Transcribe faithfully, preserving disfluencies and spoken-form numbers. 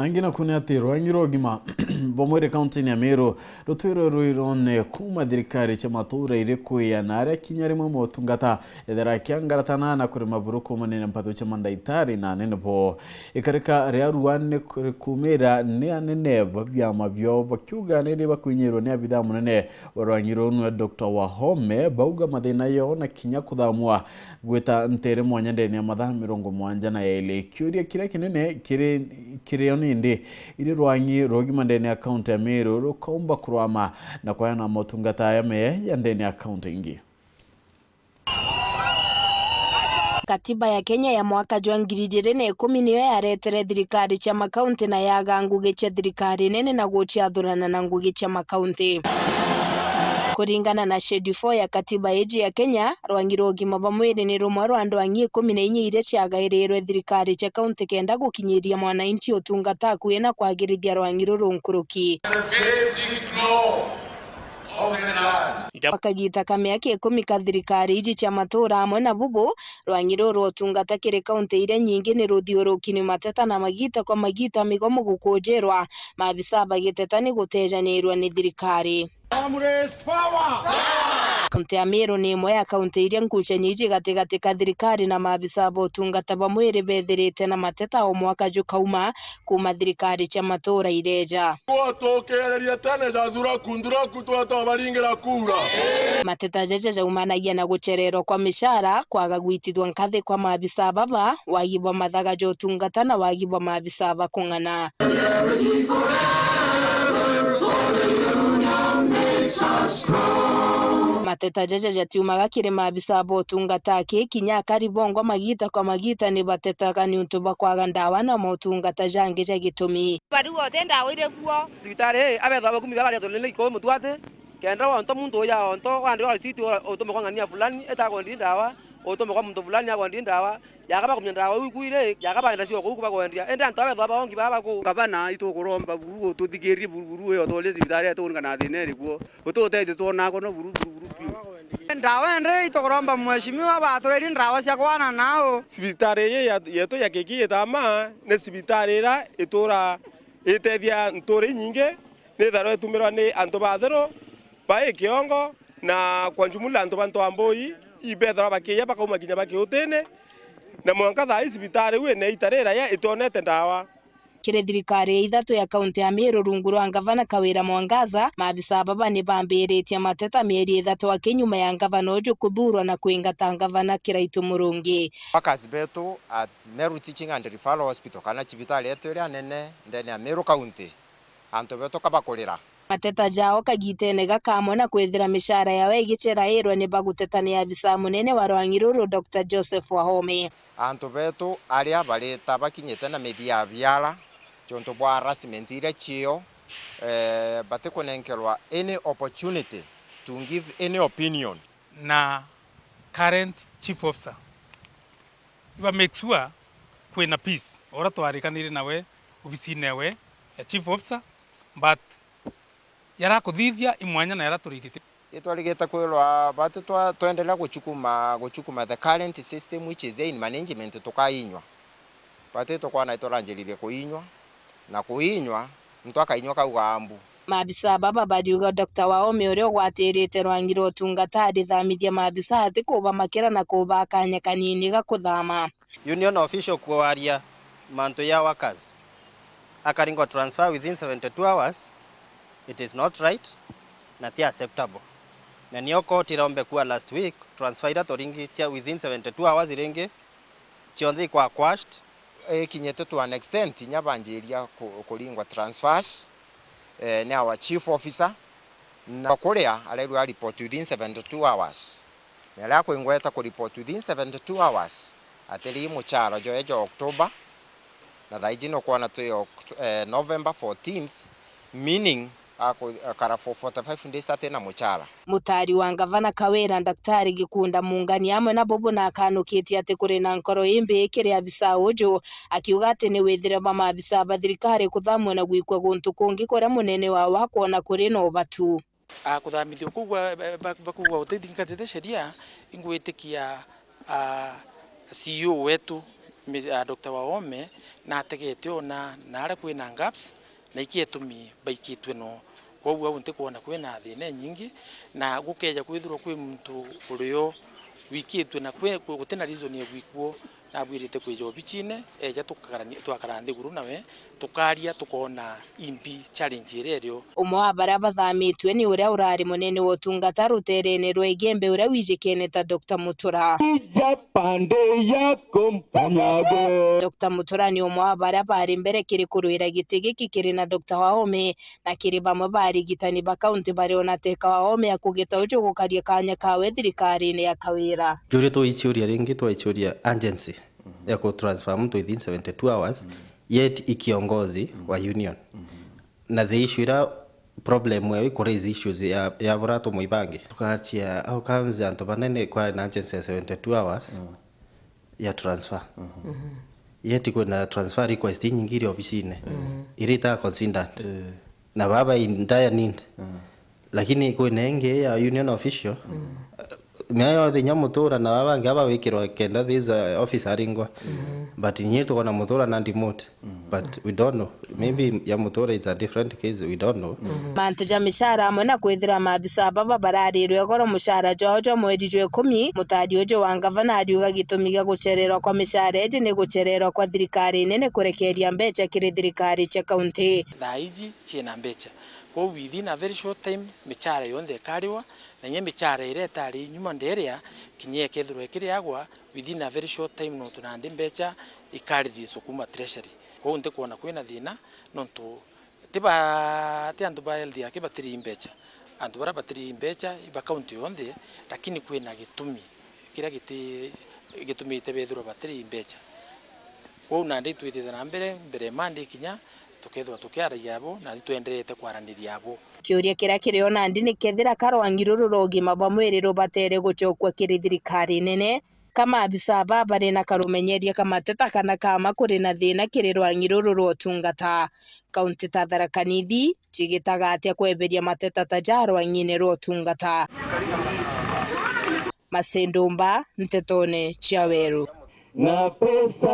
Nangi naku ni ati rwangi rwa ugima bwa mwiri kaunti-ini ya Meru rutwirwe rwirone kuuma thirikari cia matuura iri kwiana aria kinya rimwe motungata ethera akiangaratana na kurima buru kuumanira na mpatho cia mandaitari na anene bo. Ikarika ria rua ni ku-, kumira ni anene ba biama bio bakiuga ni ri bakwinyirwe ni abithaa munene wa rwangi ruu nwe Doctor Wahome, bauga mathina yo na kinya kuthamwa gwita ntere mwanya ndene ya mathaa mirongo mwanja na yairi. Kiuria kiria kinene kiri, kiri o nindi iri rwangi rwa ugima ndene ya kaunti ya Meru rukaumba kurwama na kweana motungata aya meya ndene ya kaunti ingi. Katiba ya Kenya ya mwaka jwa ngiri ijiri na ikumi niyo yaretere thirikari cia makaunti na yaga ngugi cia thirikari nene na guciathurana na ngugi cia makaunti. Kuringana na Schedule four ya katiba iji ya Kenya, rwangi rwa ugima bwa mwiri ni rumwe rwa ndwangi ikumi na inya iria ciagairirwe thirikari cia kaunti kenda gukinyiria mwananchi utungata akui na kwagirithia rwangi ruru nkuruki. Basic law. Bakagiita ka miaka ikumi ka thirikari iji cia matuura amwe na bubu, rwangi ruru rwa utungata kiri kaunti iria nyingi ni ruthiuruki ni mateta na magiita kwa magiita migomo gukujirwa, maabisa bagiteta ni gutejanirwa ni thirikari. Kaunti ya Meru ni imwe ya kaunti iria ngucanio iji gatigati ka thirikari na maabisa ba utungata bwa mwiri bethirite na mateta o mwaka jukauma, kuuma thirikari cia matuura ireeja. Gwatukiririe tene ja thuraku, nthuraku twatobaringira kura. Mateta jaja jaumanagia na gucererwa kwa micara, kwaga gwitithwa nkathi kwa maabisa baba, wagi bwa mathaga ja utungata na wagi bwa maabisa ba kung'ana. Mateta jaja jatiumaga kiri maabisa ba utungata aki, kinya akari bongwa magiita kwa magiita ni batetaga niuntu bwa kwaga ndawa na motungata jangi ja gitumi. Bariuga uti ndawa iri kuo. Cibitari ii, abethwa bakumi baba baria tunene ikoe mutwate, kenda wonto muntu uya wonto, wandikwa receipt, utume kwa ng'ania fulani, etakwendie ndawa, utume kwa muntu fulani akwendie ndawa, yakaba kumenya ndawa iu iku iri, yakaba enda cio kuu kubakwendia. Indi antu abethwa baongi baba ku. Ngavana, itukuromba buru ututhikirie buru, buru iyo tuurie cibitari yetu kuringana na thina iri kuo. Ututethie twonaa kono buru, buru, buru biu. Ndawa indi itukuromba mheshimiwa baturirie ndawa cia kwana nau. Cibitari ii ya, yetu ya Kiki Itama ni cibitari iria itura itethia nturi inyingi, nitharwa itumirwa ni antu batheru, bai kiongo, na kwa jumla antu ba Ntwambui ibethirwa bakiija bakauma kinya bakiutini, na mwanka thaa ii cibitari iu ina ita riraya itonete ndawa. Kiri thirikari ya ithatu ya kaunti ya Meru rungu rwa ngavana Kawira Mwangaza, maabisa baba ni bambiritie mateta mieri ithatu aki nyuma ya ngavana uju kuthurwa na kwingata ngavana Kiraitu Murungi. Workers betu at Meru Teaching and Referral Hospital, kana cibitari yetu iria nene ndene ya Meru County, antu betu ka bakurira. Mateta jao kagitene gaka amwe na kwithira micara yao igicerairwa ni baguteta ni abisa munene wa rwangi ruru, Doctor Joseph Wahome. Antu betu aria barita bakinyite na mithia ya biara, ciontu bwa harassment iria cio, eh, batikunenkerwa any opportunity to give any opinion. Na current chief officer, iba make sure kwina peace, ora twarikanire nawe obisine ewe ya chief officer, but yarakuthithia imwanya na yara turikitie. Itwarigite kwirwa batu twa-, twendelea guchukuma, guchukuma the current system which is in management tukainywa. Batu tukwana ituranjiririe kuinywa, na kuinywa, muntu akainywa kauga mbu. Maabisa baba bariuga Doctor Wahome uria ugwatirite rwangi rwa utungata arithamithia maabisa atikubamakira na kubaa kanya kanini ga kuthama. Union official kwaria mantu ya workers, akaringwa transfer within seventy-two hours, it is not right na ti acceptable. Na nio court irombe kuwa last week, transfer iria turingi cia within seventy-two hours iringi cionthe ikwa quashed. Ikinyite to an extent inya banjiria ku-, kuringwa transfers, eh, ni our chief officer, na kuria arerwa report within seventy-two hours. Na riria akwingweta ku report within seventy-two hours, atirii muchara joe jwa October, na thaiji nukwona twi Oct-, eh, November fourteenth, meaning aku-, akara for forty-five days atina muchara. Mutari wa ngavana Kawira, Daktari Gikunda Mungani, amwe na bubu na akanukitie ati kuri na nkoro imbi kiri abisa uju, akiuga ati ni withire bwa maabisa ba thirikari kuthamwa na gwikwa guntu kungi kuria munene wao akwona kuri na ubatu. A, kuthamithua kuu gwa, ba, ba, ba kuu gwa gutithingatite sheria, ingwitikia, a, C E O wetu Mi-, ah, Doctor Waome nategete ona naria kwina gaps, na ikio itumi baikitue no. Kwoguo au ntikwona kwina thina inyingi, na gukeja kwithirwa kwi muntu urio wikitue na kwi-, gutina reason ya gwikwo, nabwirite kwija obicine, eja tukakarani-, twakara nthiguru nawe, tukaria, tukoona imbi challenge iria irio. Umwe wa baria bathamitue ni uria urari munene wa utungata ruteerene rwa Igembe uria wijikene ta Doctor Mutura. Ija pande yako mpanyago. Doctor Mutura ni umwe wa baria bari mbere kiri kurwira giti giki kiri na Doctor Waome, na kiri bamwe ba arigitani ba kaunti bari ona teka Waome akugita uju gukaria kanya kawe thirikarine ya Kawira. Kiuria twaicuria ringi, twaicuria urgency ya ku transfer muntu within seventy-two hours, yet i kiongozi wa union. Na the issue ira problem yao i ku raise issues ya, ya bura tumwibange. Tukachia outcomes antu banene kwari na urgency ya seventy-two hours ya transfer. Yet kwina transfer request inyingi iri obicine. Iri ita considered. Na baba in dire need. Lakini kwina ingi ya union official. Mea yothe inya Mutura na baba bangi aba wikirwa kenda this, uh, office aringwa. But nyiri tukona Mutura na demote. But we don't know. Maybe ya Mutura is a different case, we don't know. Mantu ja micara amwe na kwithira maabisa baba bararirwe goro mucara jwao jwa mweri jwa ikumi, mutari uju wa ngavana ariuga gitumi gia gucererwa kwa micara iji ni gucererwa kwa thirikari nene kurekeria mbeca kiri thirikari cia kaunti. Thaa iji ciina mbeca. Kwou within a very short time, micara yonthe ikariwa, na inya micara iria itari nyuma nderia, kinya ikethirwa ikiriagwa, within a very short time, nontu nandi mbeca ikarithicwa kuma treasury. Kwou ntikwona kwina thina, nontu ti ba, ti antu ba health yake batiri mbeca. Antu baria batiri mbeca i ba kaunti yonthe, lakini kwina gitumi kiria giti-, gitumite bethirwa batiri mbeca. Kwou nandi twitite na mbere, mbere ya Monday kinya, tukethirwa tukiaragia abo, na twenderete kwaraniria abo. Kiuria kiria kirio nandi ni kethira ka rwangi ruru rwa ugima bwa mwiri rubatere gucokua kiri thirikari nene, ka maabisa aba bari na karumenyeria ka mateta kana kama kuri na thina kiri rwangi ruru rwa utungata. Kaunti ta Tharaka Nithi cigitaga atia kweberia mateta ta ja rwang'ine rwa utungata? Masindumba, Ntetone cia Weru. Na pesa